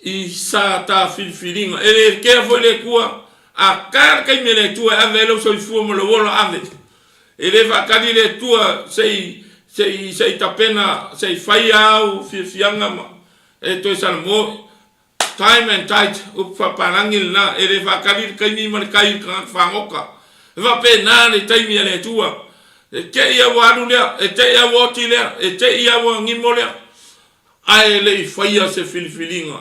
i sa ta filifiliga. E le kea foi le Atua, a ta le taimi a le Atua e ave ai lou soifua ma lou ola, ave. E le faatali le Atua se i, se i, se i tapena, se i fai au fiafiaga ma e toe salamo. Time and tide, upu faapalagi lena, e le faatali le taimi ma le tai i le tagata fagota. E faapena le taimi a le Atua. E te i a ua alu lea, e te i a ua oti lea, e te i a ua gimo lea. Ae le i faia se filifiliga.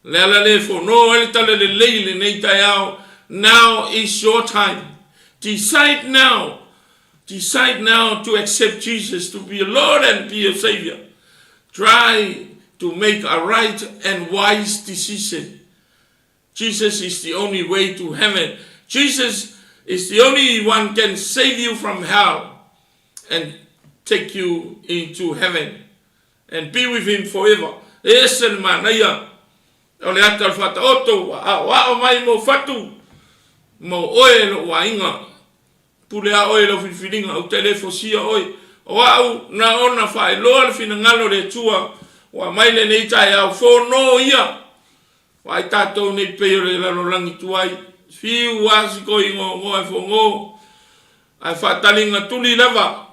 Le ala lea e fono ai le tala lelei i lenei taeao, Now is your time. Decide now. Decide now to accept Jesus to be your Lord and be your Savior. Try to make a right and wise decision. Jesus is the only way to heaven. Jesus is the only one can save you from hell and take you into heaven and be with him forever. E ese le manaia o le ata o le Faataoto ua aoao mai mo fatu mo oe lou aiga. Pule a oe i lau filifiliga, ou te le fosia oe. O au na ona faailoa le finagalo o le Atua ua aumai lenei taeao, fono ia Vaai tatou nei pei o le lalolagi tuai, fiu a sikoi gogoa e fogo, ae faataliga tuli lava.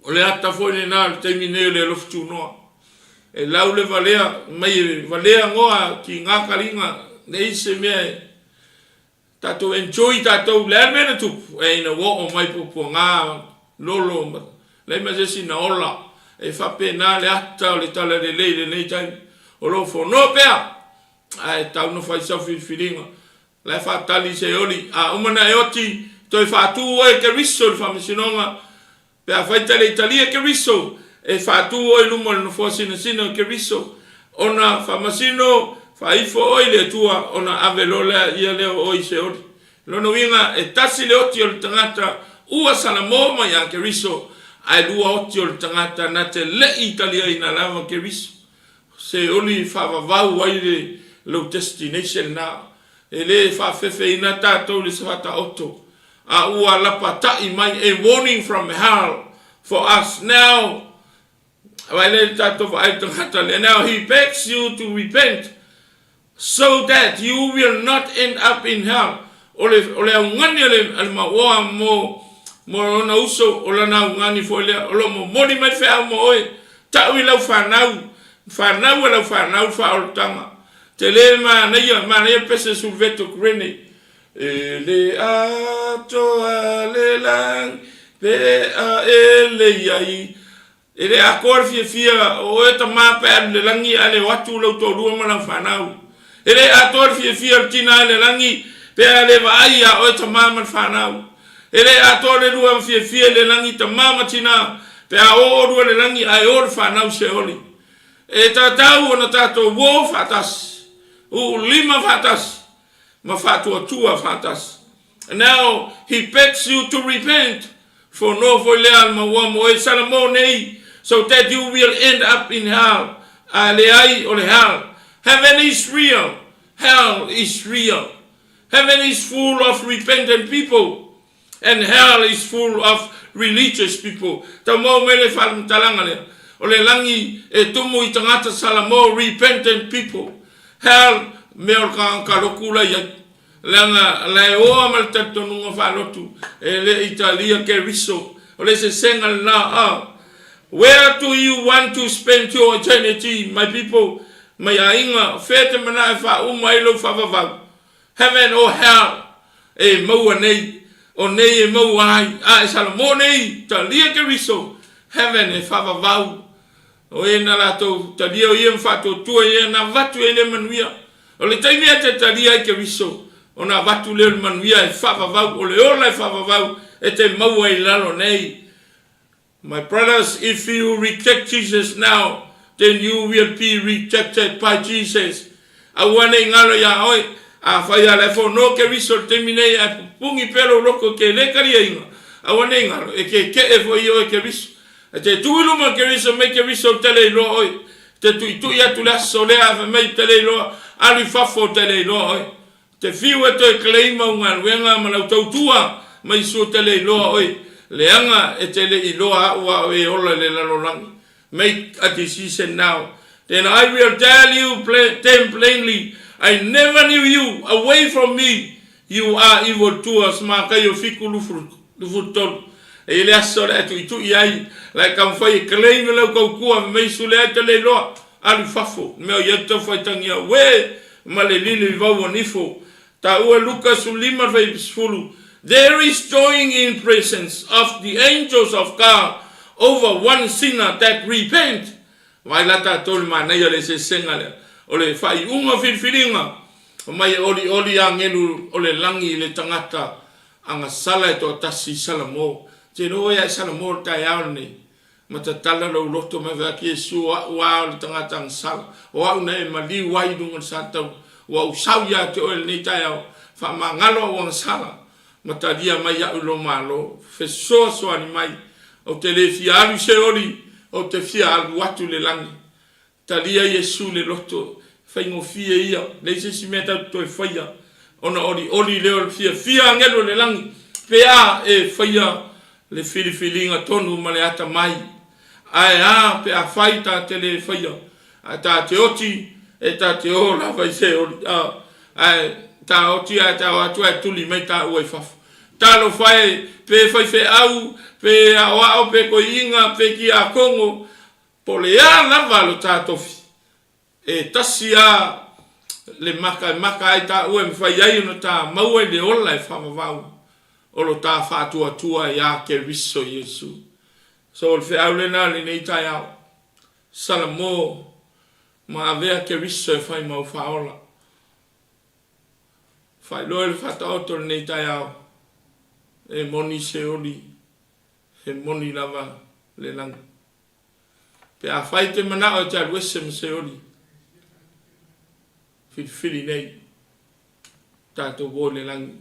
O le ata foi lena o le taimi nei o le alofi tunoa. E lau le valea, mai e valea goa ki ngā kaliga, nei se mea e tatou enjoy tatou, le a le mea na tupu, e ina ua oo mai puapuaga, lolo, ma leai ma se isi na ola. E faapena le ata o le talalelei i lenei taimi. O lo o fono pea, ae tau na fai sau filifiliga. La e faatali se oli, a uma na e oti, toe faatu oe e Keriso i le faamasinoga, Pe afai tale i talia Keriso, e faatu oe i luma o le nofoa sinasina o Keriso, ona faamasino faaifo oe i le Atua, ona ave loa lea ia lea o oe i Seoli. Lona uiga, e tasi le oti o le tagata ua salamo mai a Keriso, ae lua oti o le tagata na te leʻi taliaina lava Keriso. Seoli faavavau ai le lou destination na. E le faafefeina tatou i le Faataoto, a ua lapataʻi mai a warning from hell for us now. Vaai lea i le tatou vaai tagata lea. Now he begs you to repent so that you will not end up in hell. O le, o le augani a le, a le mauoa mo, mo lona uso, o lana augani foi lea. O lo o momoli mai le feau mo oe. Tau i lau fanau, fanau a lau fanau le faaolataga. Tele manaia, manaia pese sulveto kurene. E le atoa le lagi pe a e le iai. E le atoa le fiafia o oe tama pe alu le lagi a le o atu lau toalua ma lau fanau. E le atoa le fiafia o le tina i le lagi pe a le vaai ia oe tama ma le fanau. E le atoa le lua fiafia i le lagi tama ma tina pe a o olua le lagi ae o le fanau Seoli. E tatau ona tatou o faatasi, uulima faatasi, ma faatuatua faatasi. Now he begs you to repent, fono foi lea a le maua mo oe Salamo nei, so that you will end up in hell. A leai o le hell. Heaven is real, hell is real. Heaven is full of repentant people and hell is full of religious people. Tau mau mai le faamatalaga lea. O le lagi e tumu i tagata Salamo, repentant people. Hell, mea o le tagata lotu la iai. Leaga la e oa ma le talitonuga faalotu e le i talia Keriso. O le sesega lena a. Where do you want to spend your eternity, my people? Mai aiga, fea te manao e faauma ai lou faavavau? Heaven or hell, e maua nei, o nei e maua ai, a e Salamo nei, talia Keriso, heaven e faavavau. O e na latou talia o ia ma faatuatua ia na avatu ai le manuia. O le taimi e te talia ai Keriso, Ona avatu lea o le manuia e faavavau, o le ola e faavavau e te maua i lalo nei. My brothers, if you reject Jesus now, then you will be rejected by Jesus. Aua ne i ngalo iā oe, afai a la e fono Keriso i le taimi nei ae pupungi pea lou loto i ke le kaliaina, aua ne i ngalo, e keke'e foi oe Keriso. E te tu i luma o Keriso mei Keriso te le iloa oe. Te tuitui atu le aso lea ae fai mai te le iloa, alu i fafo te le iloa oe. Te fiu e toe claim au galuega ma lau tautua mai sua te le iloa oe leaga e te le iloa a'u a o e ola i le lalolagi Make a decision now then I will tell you them plainly I never knew you away from me you are evil doers Mataio 7, 23 E i le aso lea e tuitui ai la e taumafai e claim lau tautua fai mai su lea e te le iloa Alu i fafo, mea o i ai taufaitagia uē ma le lili i vau o nifo. Taua Luka 15 le 10, There is joy in presence of the angels of God over one sinner that repent. Vaai la tatou i le manaia o le eseesega lea, o le faaiuga filifiliga, omai e olioli agelu o le lagi i le tagata agasala e toatasi i Salamo. Te iloa ia e Salamo le taeao lenei. Ma tatala lou loto mai fai atu, Iesu, o a'u a o le tagata agasala, o a'u na e maliu ai i luga o le satau, ua ou sau ia te oe i lenei taeao, faamagalo a'u agasala, ma talia mai a'u i lou Malo, fesoasoani mai, ou te le fia alu i Seoli, ou te fia alu atu i le lagi. Talia Iesu le loto, faigofie ia, leai se isi mea tatou te toe faia, ona olioli lea o le fiafia agelu o le lagi, pe a e faia le filifiliga tonu ma le atamai. Ae a pe afai ta te le faia, ae ta te oti, e ta te o lava i se oli, a, ae ta oti ae ta o atu ae tuli mai taua i fafo. Talofa e, pe faifeau, pe aoao, pe toeaiina, pe kiakono, Po o le a lava lo ta tofi, e tasi a le maka e maka ai taua e mafai ai ona ta maua i le ola e faavavau o lo ta faatuatua iā Keriso Iesu. So o le feau lena o lenei taeao, Salamo ma avea Keriso e fai mau faaola. Faailoa i le faataoto o lenei taeao, e moni se oli, he moni lava le lagi. Pe afai e te manao e te alu ese ma Seoli, filifili nei, tatou o i le lagi.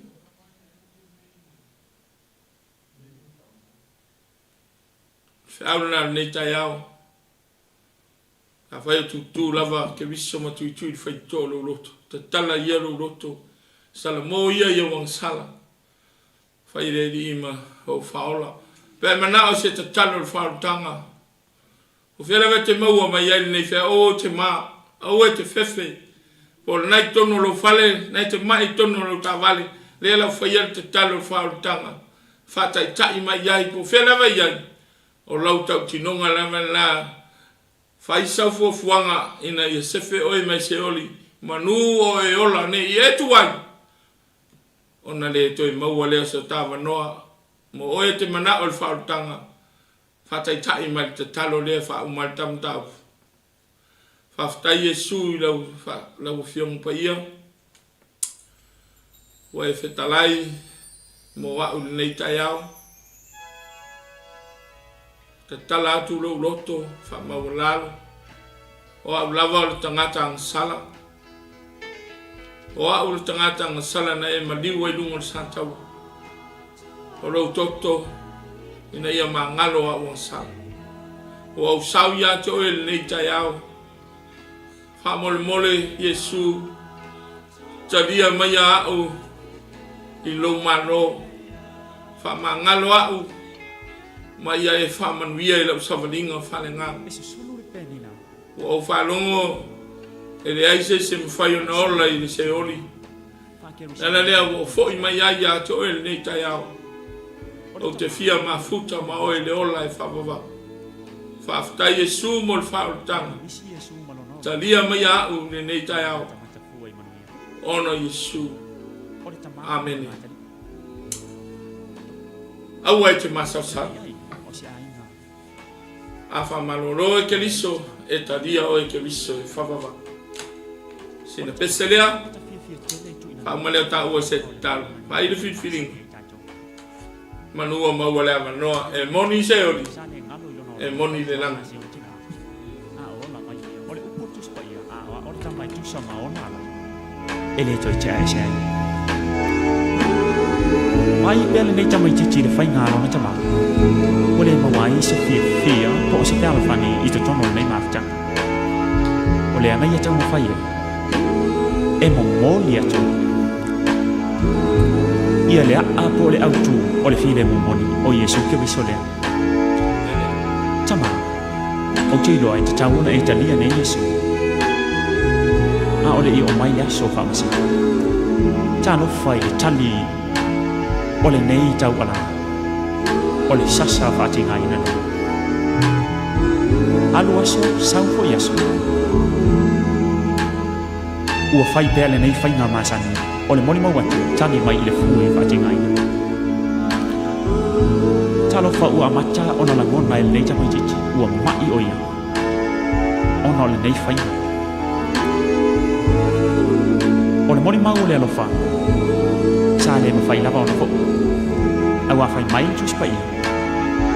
Feau lena lenei taeao. Afai o tutū lava Keriso ma tuitui i le faitotoa o lou loto, tatala ia lou loto, salamo ia i au agasala. Fai le Alii ma ou faaola. Pe a e manao se tatalo i le faaolataga, o fea lava e te maua mai ai lenei fea, aua e te mā, aua e te fefe, po o lena i totonu o lou fale, lena e te mai i totonu o lou taavale, lea la ua faia le tatalo i le faaolataga, faataitai mai i ai, po o fea lava e i ai, o lau tautinoga lava lena, fai sau fuafuaga ina ia sefe oe mai Seoli, manu o e ola nei i e tuai. Ona le toe maua lea o se tavanoa mo oe e te manao i le faaolataga, faataitai mai le tatalo lea e faauma ai le ta mataupu. Faafetai Iesu i lau, lau Afioga Paia, ua e fetalai mo a'u i lenei taeao. Tatala atu lou loto faamaualalo, o a'u lava o le tagata agasala. O a'u le tagata agasala na e maliu ai luga o le sataua. O lou toto ina ia magalo a'u agasala. Ua ou sau ia te oe i lenei taeao. Faamolemole Iesu, talia maia a'u i lou Malo. Faamagalo a'u ma ia e faamanuia i la'u savaliga faaleagaga. Ua ou faalogo e leai se isi e mafai ona ola i le Seoli. O le ala lea ua ou foi mai ai ia te oe i lenei taeao. Ou te fia mafuta ma oe i le ola e faavavau. Faafetai Iesu mo le faaolataga. Talia maia a'u i lenei taeao. Ona o Iesu. Amene. Aua e te masalosalo. A faamalolo e Keriso, e talia oe e Keriso e faavavau. Sina pese lea. Faauma lea o taua se tatalo. Fai le filifiliga. Manu ua maua le avanoa. E moni Seoli, e moni le lagi. E le toe tea ese ai. Mai pea lenei tamaitiiti i le faiga a lona tamā, ua le maua ai se fiafia po o se fealofani i totonu o lenei mafutaga. O le aga ia taumafai ai, e momoli atu ia le a'a po o le autu o le filemu moni o Iesu Keriso lea. Tama, ou te iloa e tatau ona e talia nei Iesu. A o le i oo mai le aso faamasino. Talofa i le tali o lenei taualaga, o le sasa faatigaina lea. Alu aso, sau foi aso. Ua fai pea lenei faiga masani o le molimau atu tali mai i le fue faatigaina. Talofa ua amata ona lagona e lenei tamaitiiti ua ma'i o ia ona o lenei faiga. O le molimau o le alofa sa le mafai lava ona fo'u, aua fai mai le Tusi Paia,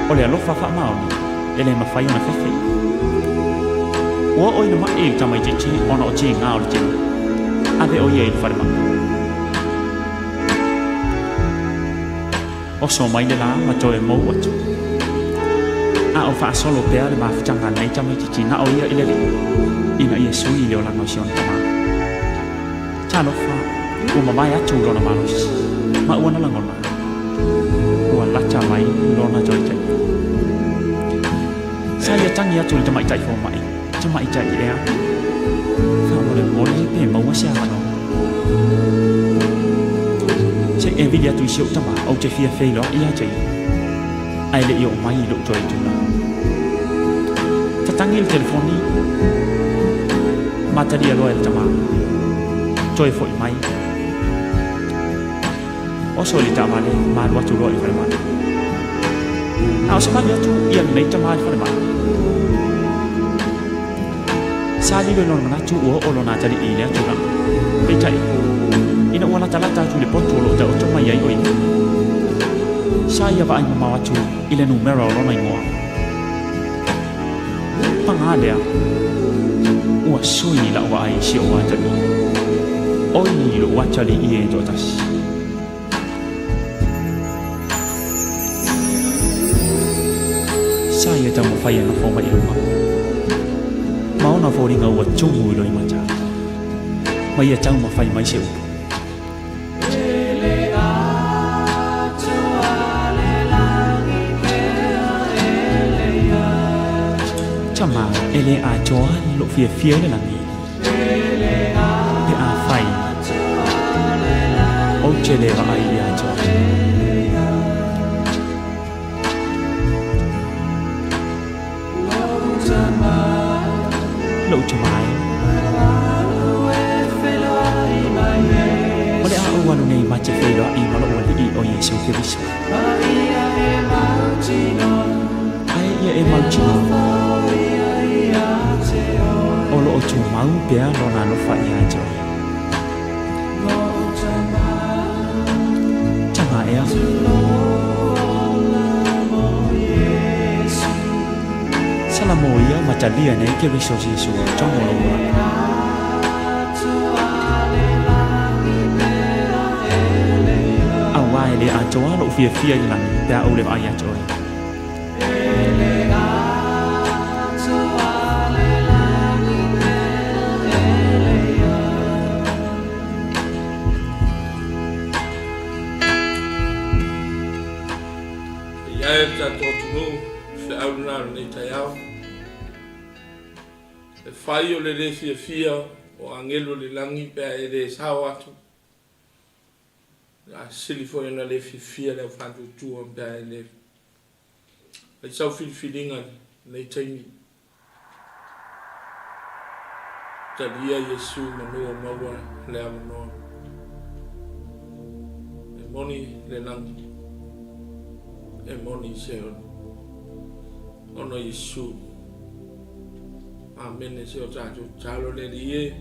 o le alofa faamaoni e le mafai ona fefe. Ua oo ina ma'i le tamaitiiti ona o tiga o le tino, ave o ia i le falemai. Oso mai le lā ma toe mou atu. A o faasolo pea le mafutaga a lenei tamaitiiti na o ia i le Alii, ina ia sui le olaga o si ona tamā. Talofa, ua mamae atu lona malosi, ma ua na lagona, ua lata mai lona toe taimi. Sa ia tagi atu i le tamaitai fomai, Tamaitai ea, faamolemole pe maua se avanoa. Se i e vili atu i si ou tama, ou te fia feiloai ia te ia, ae le i oo mai i lou toe tulaga. Tatagi le telefoni, ma talia loa e le tama, Toe foi mai. Oso i le taavale ma alu atu loa i le falemai. A o savali atu ia lenei tama i le falemai, sa lilo i lona manatu ua oo lona atalii i lea tulaga. Peitai, ina ua latalata atu i le potu o lo o taoto mai ai o ia, sa ia vaai mamao atu i le numera o lona igoa. Paga lea, ua sui lau vaai i si ou atalii. Oi lou atalii e toatasi. Sa ia taumafai e nofo mai i luga. Ma ona foliga ua tumu i loimata. Ma ia taumafai mai se upu. Tama, e le atoa lou fiafia i le lagi, pe afai ou te le vaai ia te oe. Lou tama e. O le a ou alu nei ma te feiloai ma lou Alii o Iesu Keriso. Ae ia e mautinoa, o lo o tumau pea lona alofa ia te oe. Tama ea. Salamo ia ma talia nei Keriso Iesu i totonu o lou olaga. Aua e le atoa lou fiafia i le lagi pe a ou le vaai ia te oe. E i ai le tatou atunuu i feau lena o lenei taeao, e fai o le le fiafia o agelu o le lagi pe a e le sao atu, o le a sili foi ona le fiafia le aufatuatua pe a e le fai sau filifiliga i lenei taimi. Talia Iesu manu o maua le avanoa. E moni le lagi, e moni Seoli. Ona Iesu. Amene se o tatou tatalo le Alii e.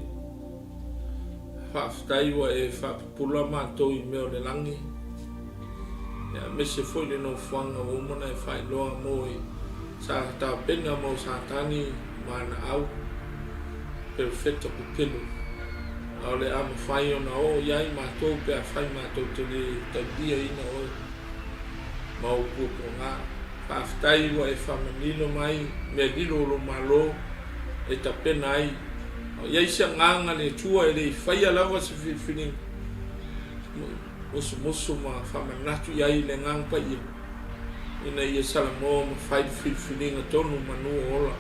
Faafetai ua e faapupula matou i mea o le lagi, aemaise foi le nofoaga ua uma ona e faailoa mo e sa tapena mo Satani ma ana au perofeta pepelo. A o le a mafai ona oo i ai matou pe afai matou te le tauliaina oe ma ou puapuaga. Faafetai ua e faamanino mai mea lilo o lou Malo e tapena ai. A o i ai se agaga le Atua e le i faia lava se filifiliga, musumusu ma faamanatu i ai le Agaga Paia, ina ia salamo ma fai le filifiliga tonu manu o ola.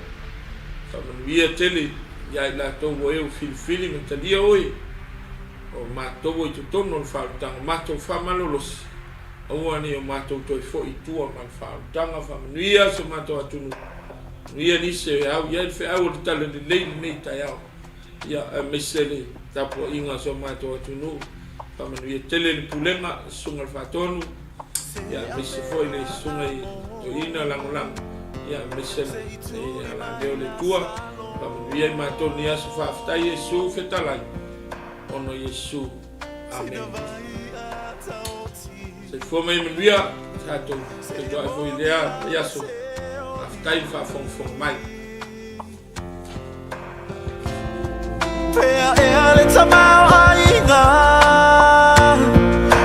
Faamanuia tele ia i latou ua e filifili ma talia oe, o matou i totonu o le faaolataga matou faamalolosi. Aua ne i o matou toe foi i tua ma le faaolataga. Faamanuia so matou atunuu. Manuia nisi e au i ai le feau o le Talalelei i lenei taeao, ia, aemaise le tapuaiga a so matou atunuu. Faamanuia tele le pulega, le Susuga i le Faatonu, ia, aemaise foi le Susuga i Toeaina Lagolago, ia, aemaise le alaleo o le Atua. Faamanuia i matou i lenei aso. Faafetai Iesu fetalai, ona o Iesu. Amene. Soifua ma ia manuia, tatou feiloai foi i lea vaiaso. Faafetai le faafogafoga mai. Pea ea le tamaoaiga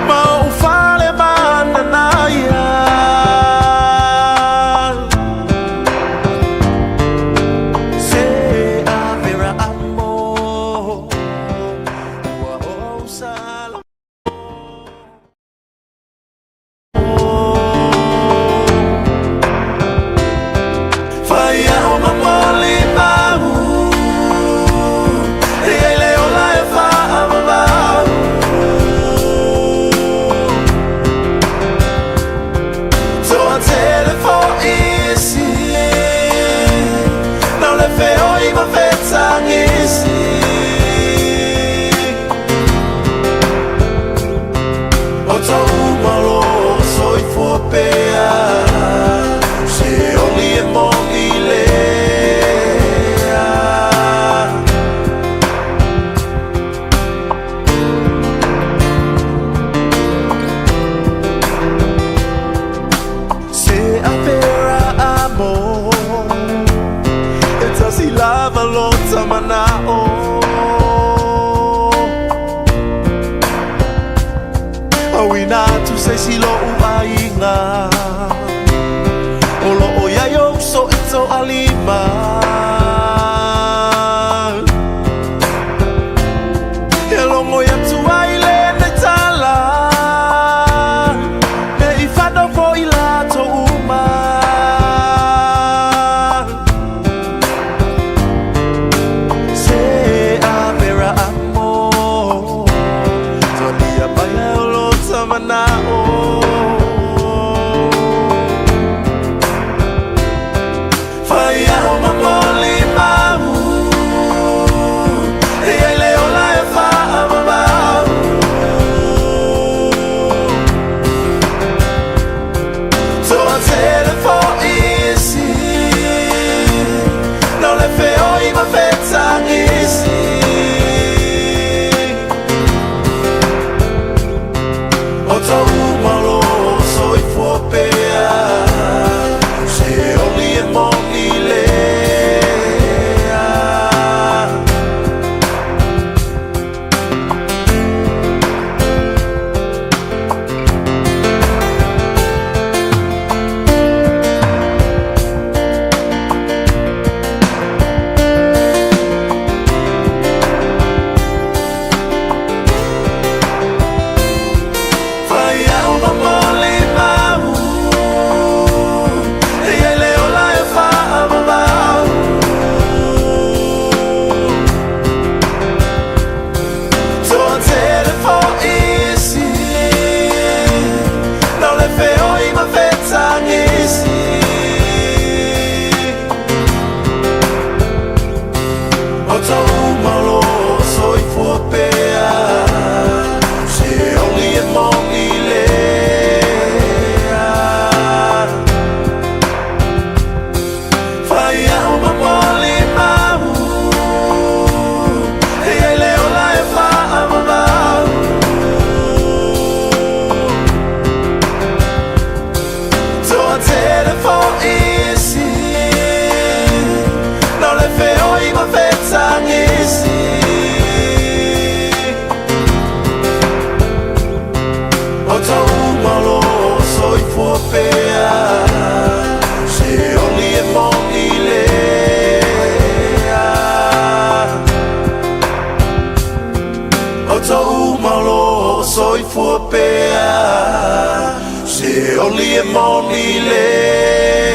ma ou fale mananaia. Se avera amo ua ou sala. O tou malo soifua pea Se oli e moni lea. Se apera amo E tasi lava lo tamanao. Auina atu se isi lo'u aiga O lo'o iai ou uso e to'alima. E logo atu ai lenei tala Ne i whanau fo'i latou uma. Se apera amo Talia mai o lo tamanao. Fai ao ma moli mau E ai le ola e whaamamau. Loto uma o lo o soifua pea, Se oli e moni le.